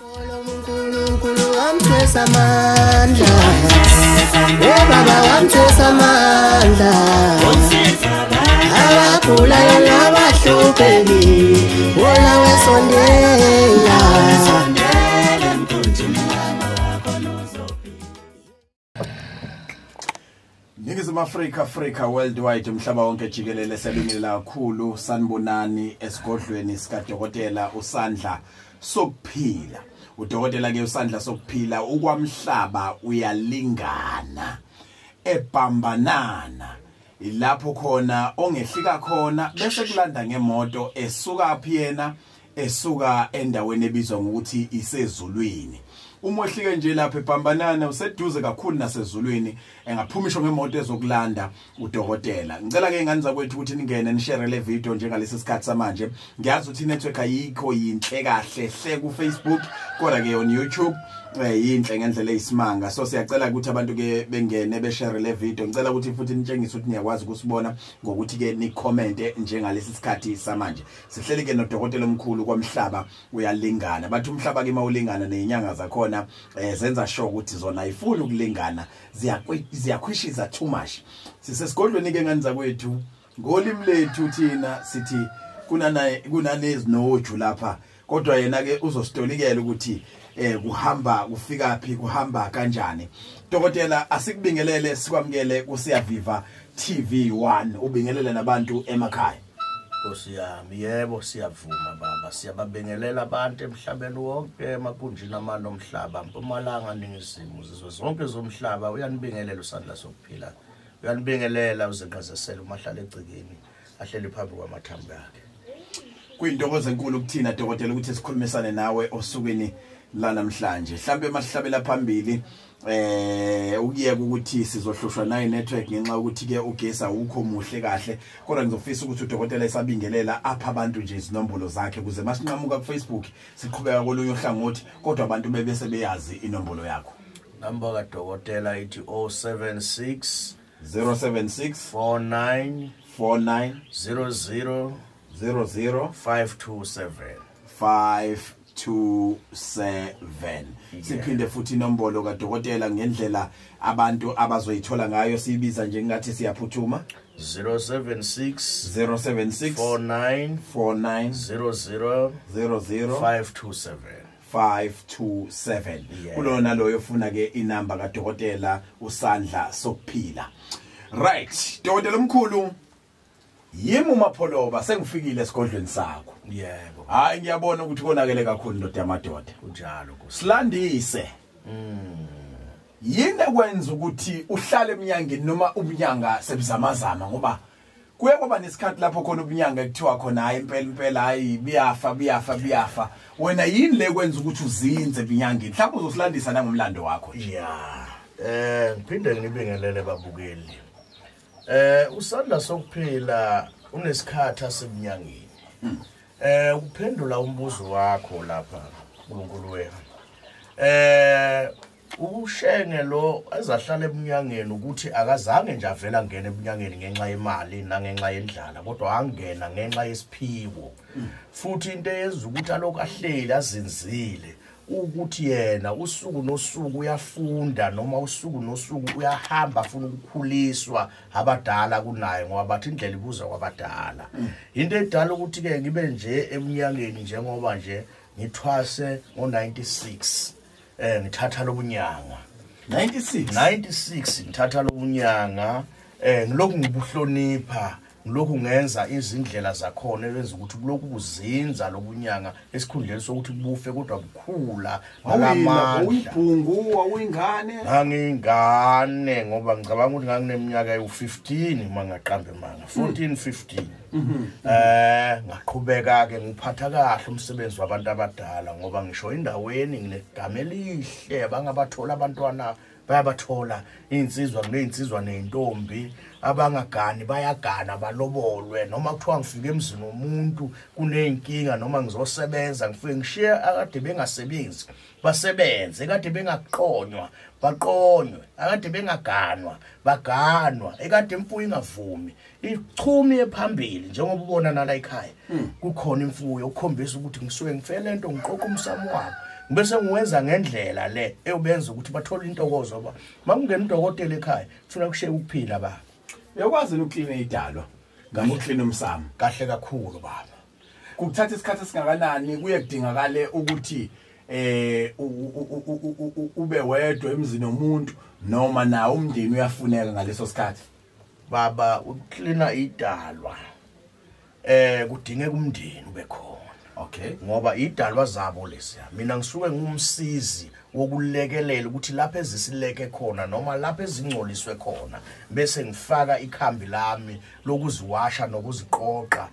uNkulunkulu wamthwesa amandla, baba wamthwesa amandla, abagulayo nabahluphekile wona wesondela. Ningizimu Afrika, Afrika worldwide, umhlaba wonke jikelele, siyabingelela kakhulu. Sanibonani esigodlweni sikaDokotela uSandla Sokuphila. Udokotela ke uSandla Sokuphila ukwamhlaba uyalingana ebambanana, ilapho khona ongehlika khona bese kulanda ngemoto esuka phi yena, esuka endaweni ebizwa ngokuthi isezulwini. Uma wehlike nje lapha eBambanana useduze kakhulu nasezulwini, engaphumisho ngemoto ezokulanda udokotela. Ngicela ke ingane zakwethu ukuthi ningene nishare le video njengalesi sikhathi samanje. Ngiyazi ukuthi network ayikho yinhle kahle hle ku Facebook, kodwa ke on YouTube yinhle ngendlela eyisimanga. So siyacela ukuthi abantu ke bengene beshare le video. Ngicela ukuthi futhi nitshengise ukuthi niyakwazi ukusibona ngokuthi ke ni commente njengalesi sikhathi samanje. Sihleli ke nodokotela omkhulu kwamhlaba uyalingana. Bathi umhlaba ke mawulingana nezinyanga zakhona zenza sure ukuthi zona ayifuni ukulingana, ziyakhwishiza too much. Sisesigodlweni ke ngane zakwethu, ngolimi lethu thina sithi kunanezinoju lapha, kodwa yena ke uzositolikela ukuthi kuhamba kufika phi, kuhamba kanjani. Dokotela, asikubingelele, sikwamukele kuSiyaviva TV1, ubingelele nabantu emakhaya. Nkosi yami, yebo siyavuma baba, siyababingelela abantu emhlabeni wonke, emagunjini amane omhlaba, Mpumalanga, Ningizimu, zizwe zonke zomhlaba. Uyanibingelela uSandla Sokuphila, uyanibingelela uzinqazesela umahlala egcikeni ahleli phambi kwamathambo akhe. Kuyintokozo enkulu kuthina dokotela ukuthi sikhulumisane nawe osukwini la namhlanje. Mhlambe masihlabela phambili ukuyeka ukuthi sizohlushwa nayi network ngenxa ukuthi ke ugesi awukho muhle kahle, kodwa ngizofisa ukuthi udokotela esabingelela apha abantu nje izinombolo zakhe ukuze masinqamuka ku Facebook siqhubeka kolunye uhlangothi, kodwa abantu bebese beyazi inombolo yakho. Namba kadokotela ithi 076 076 49 49 00 00 527 527. Siphinde futhi inombolo kaDokotela ngendlela abantu abazoyithola ngayo, siyibiza nje ngathi siyaphuthuma. 076 076 49 49 00 00 527 527. Kulona loyo ufuna ke inamba kaDokotela uSandla Sokuphila. Right, Dokotela omkhulu, yimi uMapholoba, sengifikile esigodlweni sakho. Yebo. Hayi, ngiyabona ukuthi konakele kakhulu ndoda yamadoda. Kunjalo Nkosi. Silandise. Yini ekwenza ukuthi uhlale eminyangeni noma ubunyanga sebuzamazama, ngoba kuye kwaba nesikhathi lapho khona ubunyanga ekuthiwa khona hayi impela impela hayi biyafa biyafa biyafa. Wena yini le kwenza ukuthi uzinze ebunyangeni? Mhlawumbe uzosilandisa nangomlando wakho nje. Ya. Ngiphinde ngibingelele babukeli. uSandla Sokuphila unesikhathi asebunyangeni. Ukuphendula umbuzo wakho lapha uNkulunkulu wethu. uShenge lo ezahlala ebunyangeni ukuthi akazange nje avela ngena ebunyangeni ngenxa yemali nangenxa yendlala, kodwa angena ngenxa yesiphiwo. Futhi into eyenza ukuthi alokhu ahleli azinzile ukuthi yena usuku nosuku uyafunda, noma usuku nosuku uyahamba afuna ukukhuliswa abadala kunaye, ngoba bathi indlela ibuzwa kwabadala. Into edala ukuthi ke ngibe nje eminyangeni njengoba nje ngithwase ngo96, ngithatha lobunyanga 96 96 ngithatha lobunyanga, ngilokhu ngibuhlonipha, ngilokhu ngenza izindlela zakhona ebenza ukuthi kulokhu kuzinza lobunyanga esikhundleni sokuthi bufe, kodwa bukhula ngalamandla. Uyibhungu awuyingane? Ngangingane ngoba ngicabanga ukuthi ngangineminyaka ewu15 uma ngaqamba emanga, 14 15. Ngaqhubeka ke ngiphatha kahle umsebenzi wabantu abadala, ngoba ngisho endaweni nginegama elihle, abangabathola abantwana bayabathola, insizwa kunezinsizwa nezintombi, abangagani bayagana balobolwe. Noma kuthiwa ngifike emzini womuntu kuneyinkinga, noma ngizosebenza ngifike ngishiye akade bengasebenzi basebenze, ekade bengaqonywa baqonywe, akade bengaganwa baganwa, ekade imfuyo ingavumi ichumi ephambili. Njengoba ubona nala ekhaya kukhona imfuyo ukukhombisa ukuthi ngisuke ngifele lento, ngiqoqa umsamo wabo. Bese ngiwenza ngendlela le eyobenza ukuthi bathole intokozo ba makungena udokotela ekhaya kufuna kushiye ukuphila baba. Uyakwazi ukuklina idalwa ngamuklina umsamo kahle kakhulu baba. Kukuthatha isikhathi esingakanani kuye kudingakale ukuthi ube wedwa emzini womuntu noma nawo umndeni uyafuneka ngaleso sikhathi? Baba, ukuklina idalwa kudingeka umndeni ube khona. Okay. Ngoba idalwa zabo lesiya mina ngisuke ngumsizi wokulekelela ukuthi lapha ezisileke khona noma lapha ezingcoliswe khona bese ngifaka ikhambi lami lokuziwasha nokuziqoqa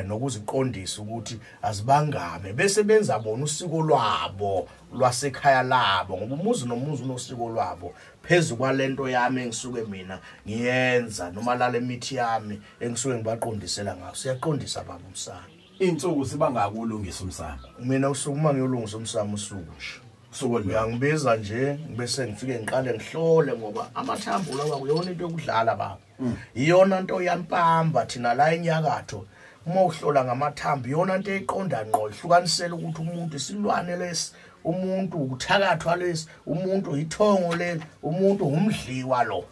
nokuziqondisa ukuthi azibangame bese benza bona usiko lwabo lwasekhaya labo, ngoba umuzi nomuzi unosiko lwabo. Phezu kwalento yami engisuke mina ngiyenza noma lale mithi yami engisuke ngibaqondisela ngayo. Siyaqondisa baba umsamo. Insuku siba ngakulungisa umsamo. Mina usuku uma ngiyolungisa umsamo usuku nje. Usuku uyangibiza nje bese ngifike ngiqale ngihlole, ngoba amathambo lawa kuyona into yokudlala baba. Iyona into yampamba thina la enyakatho. Uma uhlola ngamathambo iyona into eqonda ngqo, ihlukanisela ukuthi umuntu isilwane lesi, umuntu ukuthakathwa lesi, umuntu ithongo leli, umuntu umdliwa lo.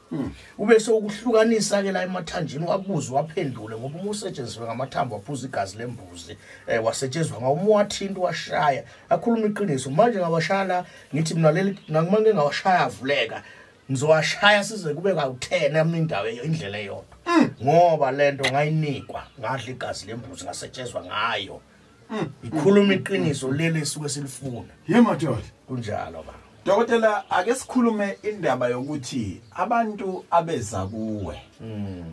Ube sokuhlukanisa ke la emathanjini, wabuza waphendule, ngoba uma usetshenziswe ngamathambo waphuza igazi lembuzi, wasetshenziswa ngawo, uma wathinta washaya akhuluma iqiniso. Manje ngawashaya la ngithi mina leli ngangimanje ngawashaya avuleka, ngizowashaya size kube kawu10 yami indawo indlela eyodwa, ngoba lento ngayinikwa ngadla igazi lembuzi ngasetshenziswa ngayo. Ikhuluma iqiniso leli esuke silifuna. Yemadoda. Kunjalo baba. Dokotela, ake sikhulume indaba yokuthi abantu abeza kuwe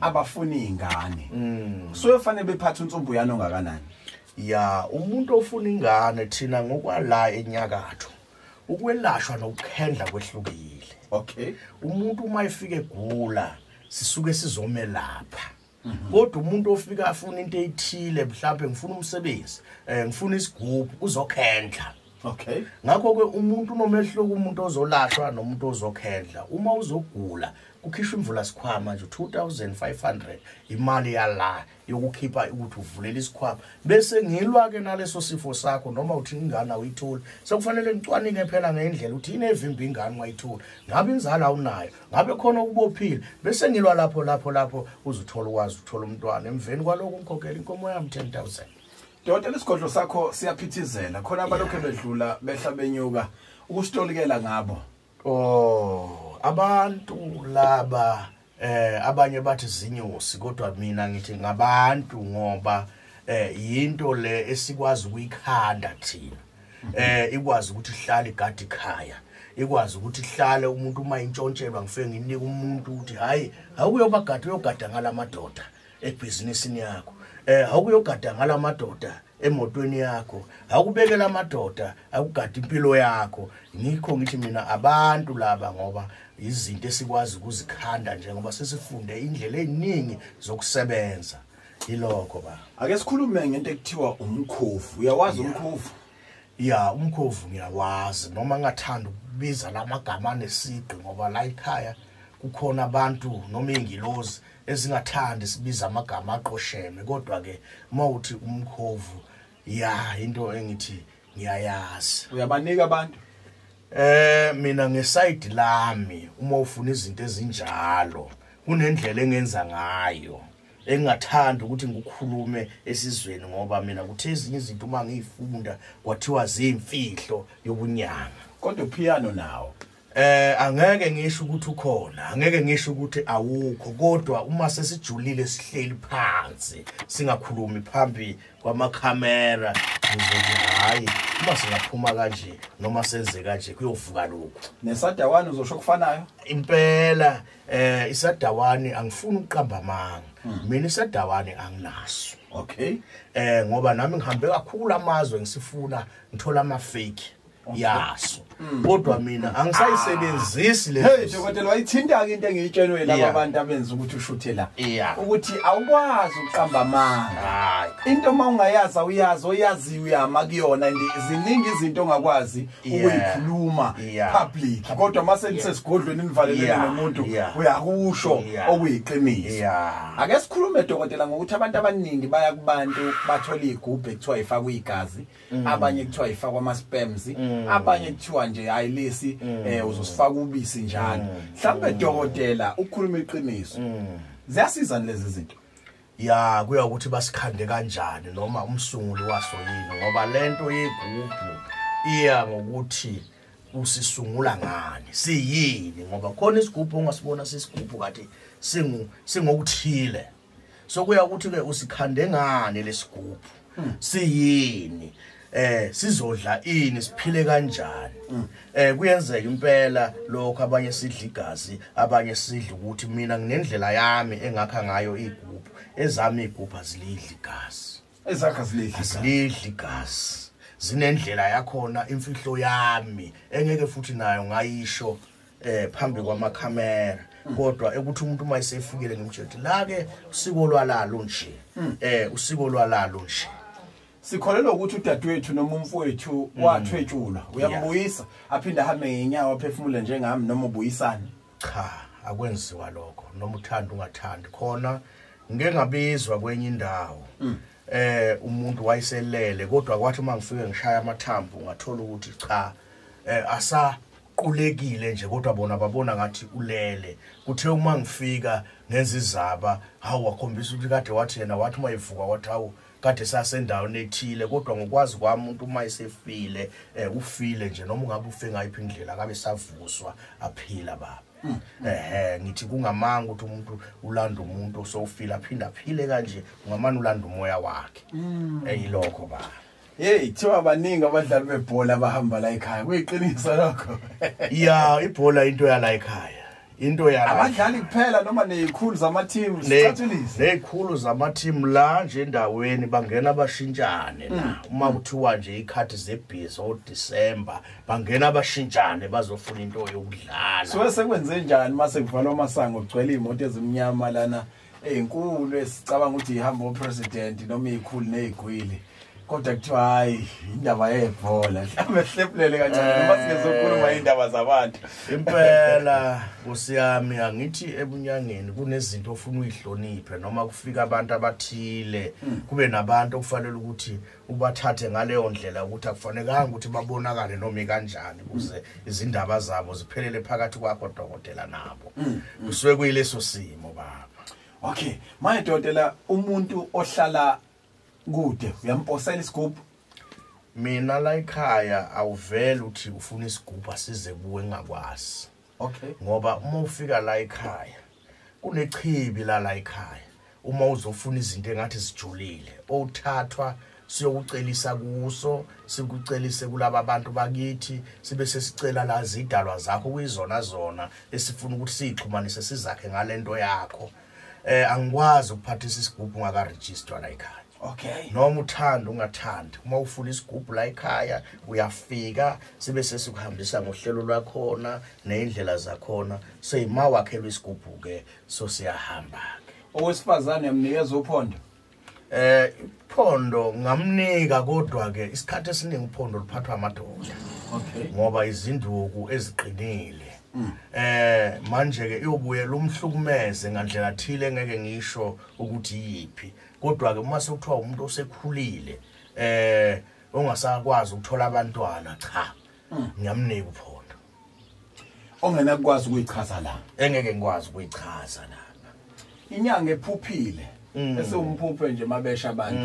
abafuna ingane soyofanele bephathe unsumbuyano ongakanani? Ya, umuntu ofuna ingane thina ngokwala enyakatho ukwelashwa nokukhendla kwehlukile. Okay. Umuntu uma efika egula sisuke sizomelapha. Kodwa umuntu ofika afuna into ethile, mhlawumbe ngifuna umsebenzi, ngifuna isigubhu, uzokhendla. Okay. Ngakho ke umuntu unomehluko, umuntu ozolashwa nomuntu ozokhendla. Uma uzogula kukhishwa imvula sikhwama nje 2500 imali yala yokukhipha ukuthi uvulele isikhwama, bese ngilwa ke naleso sifo sakho noma uthi ingane awuyitholi. Sekufanele ngicwaninge phela ngendlela ukuthi inevimba ingane wayithola, ngabe inzalo awunayo, ngabe khona okubophile, bese ngilwa lapho lapho lapho uzuthola ukwazi uthola umntwana. Emveni kwaloko ngikhokhela inkomo yami 10000. Dokotela, isigodlo sakho siyaphithizela khona abalokhu bedlula behla benyuka ukusitolikela ngabo. Oh, abantu laba abanye bathi zinyosi, kodwa mina ngithi ngabantu, ngoba yinto le esikwazi ukuyikhanda thina. Ikwazi ukuthi ihlale igadi ekhaya, ikwazi ukuthi ihlale umuntu uma intshontshelwa ngifike nginike umuntu ukuthi hayi awukuyobagada uyogada ngalamadoda ebhizinisini yakho, awukuyogada ngalamadoda emotweni yakho, awukubekela amadoda akugada impilo yakho. Ngikho ngithi mina abantu laba, ngoba izinto esikwazi ukuzikhanda njengoba sesifunde indlela eziningi zokusebenza. Yilokho ba. Ake sikhulume ngento ekuthiwa umkhovu. Uyawazi umkhovu? Ya, umkhovu ngiyawazi, noma ngingathanda ukubiza lamagama anesigqi, ngoba la ekhaya kukhona abantu noma ingilozi ezingathandi sibiza amagama aqosheme, kodwa ke uma uthi umkhovu, ya, into engithi ngiyayazi. Uyabanika abantu? Mina ngeside lami uma ufuna izinto ezinjalo kunendlela engenza ngayo engingathanda ukuthi ngikukhulume esizweni, ngoba mina kuthe ezinye izinto uma ngiyifunda kwathiwa ziyimfihlo yobunyanga. Kodwa upiano nawo Angeke ngisho ukuthi ukhona, angeke ngisho ukuthi awukho, kodwa uma sesijulile sihleli phansi singakhulumi phambi kwamakhamera, ngizothi hayi, uma singaphuma kanje noma senze kanje kuyovuka lokhu. Nesadawani uzosho kufanayo? Impela isadawani angifuni ukuqamba amanga. Mina isadawani anginaso. Okay. Ngoba nami ngihambe kakhulu amazwe ngisifuna ngithola ama fake. Yaso. Kodwa mina angisayisebenzisi le. Hey dokotela, wayithinta ke into engiyitshelwe laba abantu abenza ukuthi ushuthe la. Ukuthi awukwazi ukuqamba amanga. Hayi. Into uma ungayazi awuyazi, oyaziyo uyama kuyona, and ziningi izinto ongakwazi ukuyikhuluma public. Kodwa mase nisesigodlweni nivalelene nomuntu uyakusho okuyiqiniso. Ake sikhulume dokotela ngokuthi abantu abaningi baya kubantu bathola igubhe kuthiwa ifakwe igazi, abanye kuthiwa ifakwe ama sperms. Abanye kuthiwa nje hayi lesi uzosifaka ubisi njalo. Mhlawumbe dokotela ukukhuluma iqiniso, ziyasiza lezi zinto? Ya, kuya ukuthi basikhande kanjani noma umsunguli waso yini, ngoba lento yegubhu iya ngokuthi usisungula ngani, siyini, ngoba khona isigubhu ongasibona sisigubhu kathi singokuthile. So kuya ukuthi ke usikhande ngani lesigubhu, siyini, sizodla ini, siphile kanjani. Kuyenzeka impela lokho, abanye sidla igazi, abanye sidla ukuthi mina nginendlela yami engakha ngayo igubhu, ezami igubhu azilidli igazi, ezakha zilidli igazi, zinendlela yakhona, imfihlo yami engeke futhi nayo ngayisho phambi kwamakhamera, kodwa ekuthi umuntu uma esefikile ngimtshela la ke usiko lwalalo nje, usiko lwalalo nje. Sikholelwa ukuthi udadewethu noma umfowethu wathwetshulwa, uyambuyisa aphinde ahambe ngenyawo aphefumule njengami noma ubuyisana? Cha, akwenziwa lokho, noma uthanda ungathandi. Khona ngeke ngabizwa kwenye indawo umuntu wayeselele, kodwa kwathi uma ngifike ngishaya amathambo ngathola ukuthi cha asaqulekile nje, kodwa bona babona ngathi ulele. Kuthe uma ngifika ngenza izaba, hawu wakhombisa ukuthi kade wathi yena wathi uma evuka wathi hawu kade sasendaweni ethile, kodwa ngokwazi kwami umuntu uma esefile ufile nje, noma ungabe ufe ngayiphi indlela akabe savuswa aphila baba. Ngithi kungamanga ukuthi umuntu ulanda umuntu osofila aphinda aphile kanje, ungamane ulanda umoya wakhe. Eyilokho baba. Hey, thiwa baningi abadlali bebhola abahamba la ekhaya, kuyiqiniso lokho? Ya, ibhola into yala ekhaya, into yala abadlali kuphela noma nezikhulu zama-team? Sicathulise nezikhulu zama-team la nje endaweni bangena bashintshane la. Uma kuthiwa nje ikhathi zebhizi oDecember bangena bashintshane bazofuna into yokudlala. So sekwenze njani mase kuvalwa amasango kugcwele imoto ezimnyama lana ezinkulu esicabanga ukuthi ihamba opresident noma izikhulu nezigwili, kodwa kuthiwa hayi indaba yebhola? Mhlawumbe hlephulele kancane noma singezokhuluma indaba zabantu. Impela Nkosi yami, angithi ebunyangeni kunezinto ofuna uyihloniphe, noma kufika abantu abathile kube nabantu okufanele ukuthi ubathathe ngaleyo ndlela, ukuthi akufanekanga ukuthi babonakale noma kanjani ukuze izindaba zabo ziphelele phakathi kwakho dokotela nabo. Kusuke kuyileso simo baba. Okay, manje dokotela, umuntu ohlala kude uyamposela isigubhu? Mina la ekhaya awuvele uthi ufuna isigubhu asize kuwe ngakwazi. Okay. Ngoba uma ufika la ekhaya kunechibi la ekhaya, uma uzofuna izinto engathi zijulile othathwa siyokucelisa kuso, sikucelise kulaba abantu bakithi, sibe sesicela la zidalwa zakho kuyizona zona esifuna ukuthi sixhumanise sizakhe ngalento yakho. Angikwazi ukuphathisa isigubhu ngaka-register la ekhaya. Okay. Noma uthanda ungathandi, uma ufuna isigubhu la ekhaya uyafika sibe sesikuhambisa ngohlelo lwakhona neyindlela zakhona, seyima wakhelwa isigubhu ke, so siyahamba ke. Owesifazane yamnikeza uphondo? Uphondo ngamnika, kodwa ke isikhathi esiningi uphondo luphathwa amadoda. Okay. Ngoba izinduku eziqinile. Manje ke iyobuye lumhlukumeze ngandlela thile engeke ngisho ukuthi yipi, kodwa ke uma sekuthiwa umuntu osekhulile ongasakwazi ukuthola abantwana, cha ngiyamnika uphondo. Ongenakwazi ukuyichaza la, engeke ngikwazi ukuyichaza lapha. Inyanga ephuphile esewumphuphe nje mabesha abantu,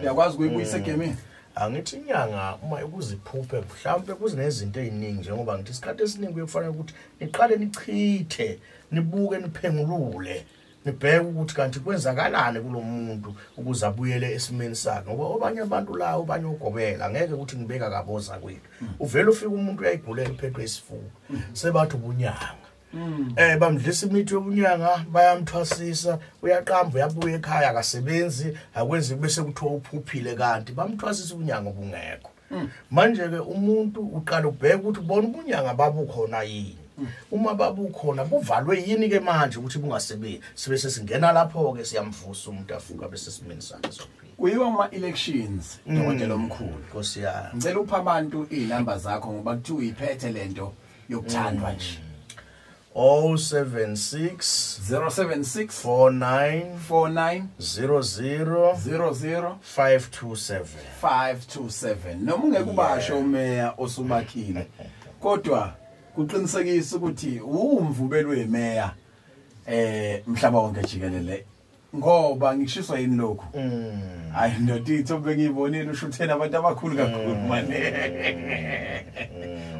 uyakwazi ukuyibuyisa egemini? Angithi inyanga uma ukuziphuphe mhlawumbe kuzinezinto eziningi, njengoba ngithi isikhathi esiningi kufanele ukuthi niqale nichithe, nibuke, niphengulule, nibheke ukuthi kanti kwenzakalani kulomuntu ukuze abuyele esimeni sakhe. Ngoba abanye abantu la abanye ugobela ngeke ukuthi ngibeka kaboza kwethu, uvela ufika umuntu uyayigulela uphethwe isifuba, sebathi ubunyanga. Bamdlisa imithi yobunyanga, bayamthwasisa, uyaqamba uyabuya ekhaya akasebenzi, akwenzi bese kuthiwa uphuphile, kanti bamthwasisa ubunyanga obungekho. Manje ke umuntu uqala ubheka ukuthi ubona ubunyanga babukhona yini. Uma babukhona buvalwe yini ke manje ukuthi bungasebenzi, sibe sesingena lapho ke siyamvusa umuntu afuka bese simeni sakhe sokuphila. Kuyiwa kuma elections dokotela omkhulu. Nkosi yami. Ngicela upha abantu izinamba zakho ngoba kuthiwa uyiphethe lento yokuthandwa nje. 076 076 49 49 00 00 527. 527. Noma ungeke ubasho umeya osubakhile, kodwa kuqinisekisa ukuthi uwumvubelo wemeya mhlaba wonke jikelele. Ngoba ngishiswa yini lokhu? Hayi ndoda, ithombe ngiyibonile ushuthena abantu abakhulu kakhulu manje.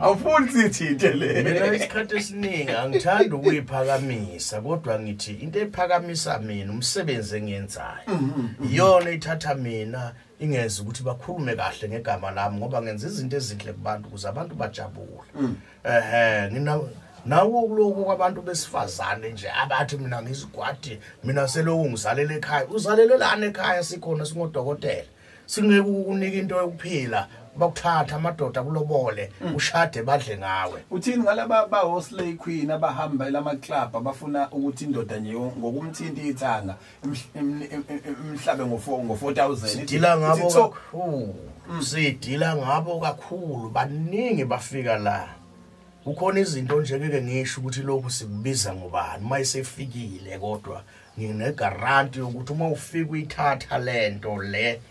Awufuni sithinte le. Mina isikhathi esiningi angithandi ukuyiphakamisa, kodwa ngithi into ephakamisa mina umsebenzi engiyenzayo. Iyona ithatha mina ingenza ukuthi bakhulume kahle ngegama lami, ngoba ngenza izinto ezinhle kubantu ukuze abantu bajabule. Ngina nawo kuloko kwabantu besifazane nje abathi mina ngizigwadi, mina selokhu ngizalele ekhaya. Uzalelelana ekhaya, sikhona singodokotela, singeke ukunika into yokuphila, bakuthatha amadoda kulobole, ushade badle ngawe. Uthini ngalaba ba Slay Queen abahamba lama club abafuna ukuthi indoda nje ngokumthinta ithanga imhlabe ngo 4000? Sidila ngabo kakhulu, sidila ngabo kakhulu, baningi bafika la. Kukhona izinto nje ngeke ngisho ukuthi lokhu sikubiza ngobani uma isefikile, kodwa nginegaranti yokuthi uma ufika uyithatha lento le.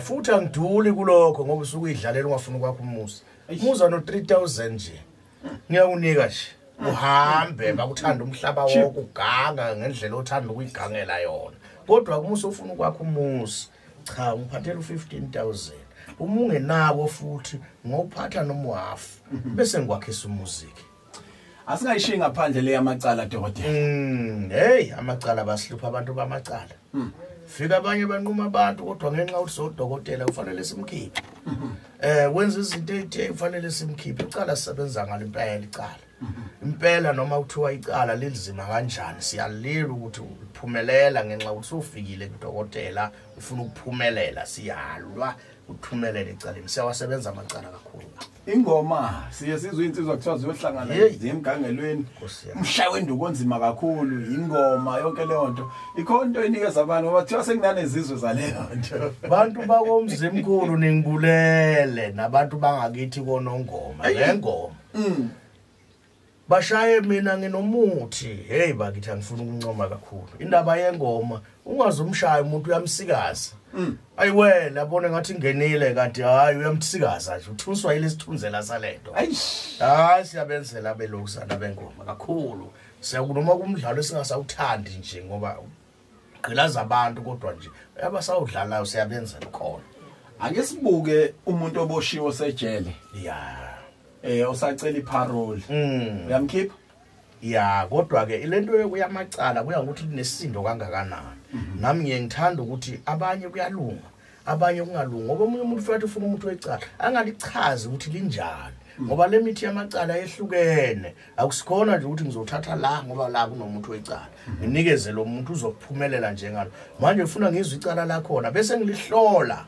Futhi angiduli kulokho ngoba usuke uyidlalela ungafuni kwakho umuzi. Umuzi no 3000 nje. Ngiyakunika nje. Uhambe bakuthanda umhlaba wonke, uganga ngendlela othanda ukuyigangela yona. Kodwa uma usufuna ukwakha umuzi, cha ngiphathela u15000. Uma ungenako futhi ngophatha noma uhafu bese ngikwakhisa umuzi ke. Asingayishiyi ngaphandle le yamacala dokotela. Hey, amacala basihlupha abantu bamacala. Fika abanye banquma abantu, kodwa ngenxa ukuthi sodokotela kufanele simkhiphe. Wenza izinto ezithe kufanele simkhiphe. Icala sisebenza ngalo impela icala. Impela noma kuthiwa icala lilizima kanjani, siyalila ukuthi uphumelela ngenxa ukuthi ufikile kudokotela ufuna ukuphumelela, siyalwa uthumelele icaleni. Siyawasebenza amacala kakhulu. Ingoma siye sizwe insizwa kuthiwa ziyohlangana zemgangelweni, umshayo wenduku onzima kakhulu, ingoma yonke leyo nto ikhona into enikeza abantu ngoba kuthiwa sekunanezizwe zaleyo nto. Bantu bakomzimkhulu ningibulele, nabantu bangakithi konongoma lengoma bashaye mina nginomuthi. Hey bakithi, angifuni ukuncoma kakhulu indaba yengoma. Ungazumshaya umuntu, uyamsikaza. Ayiwela abone ngathi ingenile, kanti hayi uyamsikaza nje, uthuswa yile sithunzela salento. Hayi siyabenzela belokuzana bengoma kakhulu. Siyakunoma kumdlalo esingasawuthandi nje ngoba gqilaza abantu, kodwa nje abasawudlalayo siyabenzela khona. Ake sibuke umuntu oboshiwe sejele. Ya. Osacela iparole. Uyamkhipha? Ya, kodwa ke lento yokuyamacala kuya ngokuthi linesindo kangakanani. Nami ngiye ngithanda ukuthi abanye kuyalunga, abanye kungalungi, ngoba omunye umuntu futhi ufuna umuntu wecala angalichazi ukuthi linjani, ngoba le mithi yamacala yehlukene. Akusikhona nje ukuthi ngizothatha la ngoba la kunomuntu wecala, nginikeze lo muntu uzophumelela njengalo. Manje ufuna ngizwe icala lakhona bese ngilihlola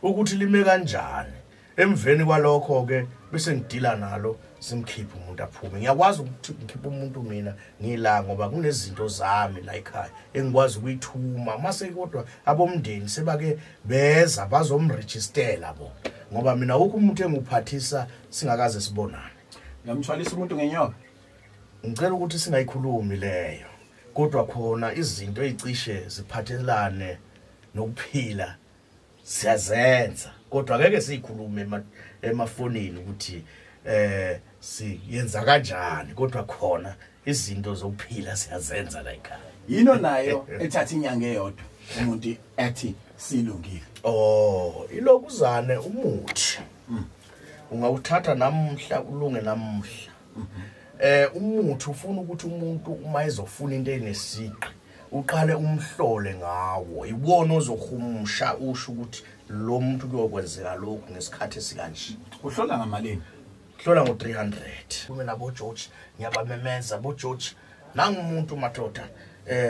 ukuthi lime kanjani. Emveni kwalokho ke bese ngidila nalo, simkhiphe umuntu aphume. Ngiyakwazi ukuthi ngikhiphe umuntu mina ngila ngoba kunezinto zami la ekhaya engikwazi ukuyithuma. Mase kodwa abomndeni sebake beza bazomregistela bo, ngoba mina wonke umuntu enguphathisa singakaze sibonane. Ngiyamthwalisa umuntu ngenyoka. Ngicela ukuthi singayikhulumi leyo, kodwa khona izinto ezicishe ziphathelane nokuphila siyazenza, kodwa angeke siyikhulume emafonini ukuthi siyenza kanjani, kodwa khona izinto zokuphila siyazenza la ekhaya. Yino nayo ethatha inyanga eyodwa umuntu ethi silungile. Oh, ilokuzane umuthi ungawuthatha namhla ulunge namhla. Umuthi ufuna ukuthi umuntu uma ezofuna into enesiqi uqale umhlole ngawo, iwona ozohumusha usho ukuthi lo muntu kuyokwenzeka lokhu ngesikhathi esikanje. Uhlola ngamalini? Hlola ngo-300. Kume nabo George, ngiyabamemeza bo George, nangumuntu madoda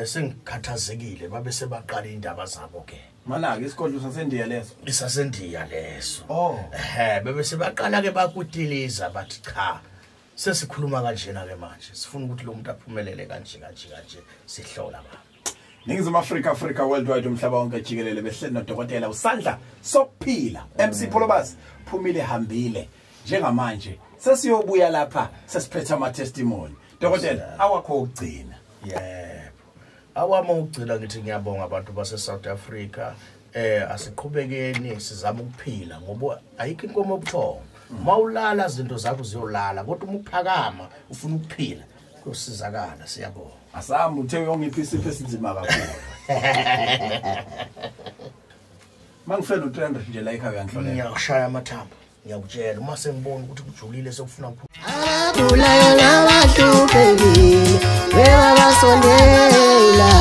sengikhathazekile, babe sebaqala indaba zabo ke. Mana ke isigodlo saseNdiya leso. Isasendiya leso. Oh. Bebe sebaqala ke bakutiliza bathi cha, sesikhuluma kanjena ke manje, sifuna ukuthi lo muntu aphumelele kanje kanje kanje, sihlola baba. Ningizimu Afrika, Africa worldwide, umhlaba wonke jikelele, behleli nodokotela uSandla Sokuphila MC Pholobas, phumile hambile. Njengamanje sesiyobuya lapha sesiphethe ama testimony. Dokotela, awakho ukugcina. Yebo. Awami ukugcina ngithi ngiyabonga abantu base South Africa. Asiqhubekeni sizama ukuphila ngoba ayikho inkomo yobuthongo. Mawulala izinto zakho ziyolala, kodwa uma uphakama ufuna ukuphila kuyosizakala. Siyabonga. Asami uthe uyongipha isipho esinzima kakhulu. Mangifela u300 nje la ekhaya uyangihlolela. Ngiyakushaya amathambo. Ngiyakutshela uma sengibona ukuthi kujulile sekufuna abagulayo nabahluphekile bebabasondela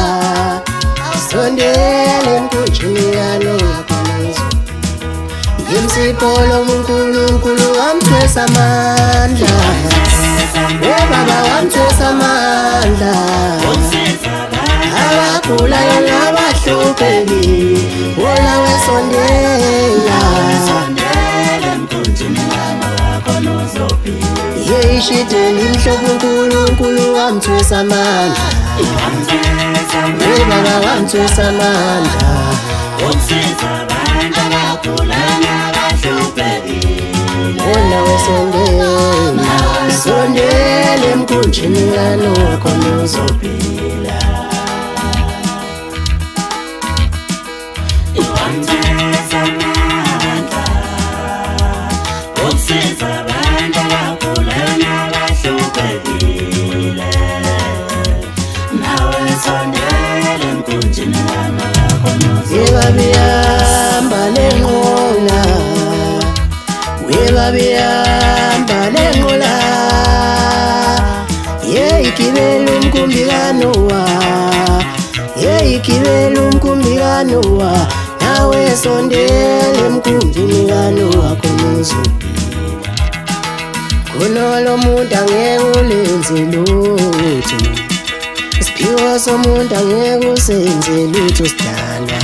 sondela emkhunjini kaNowa khona yimsipho lomuNkulunkulu wamthwesa amandla, webaba wamthwesa amandla. Abagulayo nabahluphekile wona wesondela yeyishideli imhlophe uNkulunkulu wamthwesa amandla, webaba wamthwesa amandla. Wona wesondela sondela emkhunjini kaNowa khona uzophila. Webabihamba lenqola, webabihamba lenqola, yeyigibela umkhumbi kaNowa, yeyigibela umkhumbi kaNowa, nawe sondela emkhunjini kaNowa khona uzophila. Khona lo muntu angeke ulenze lutho, isiphiwo somuntu angeke usenze lutho sidalwa.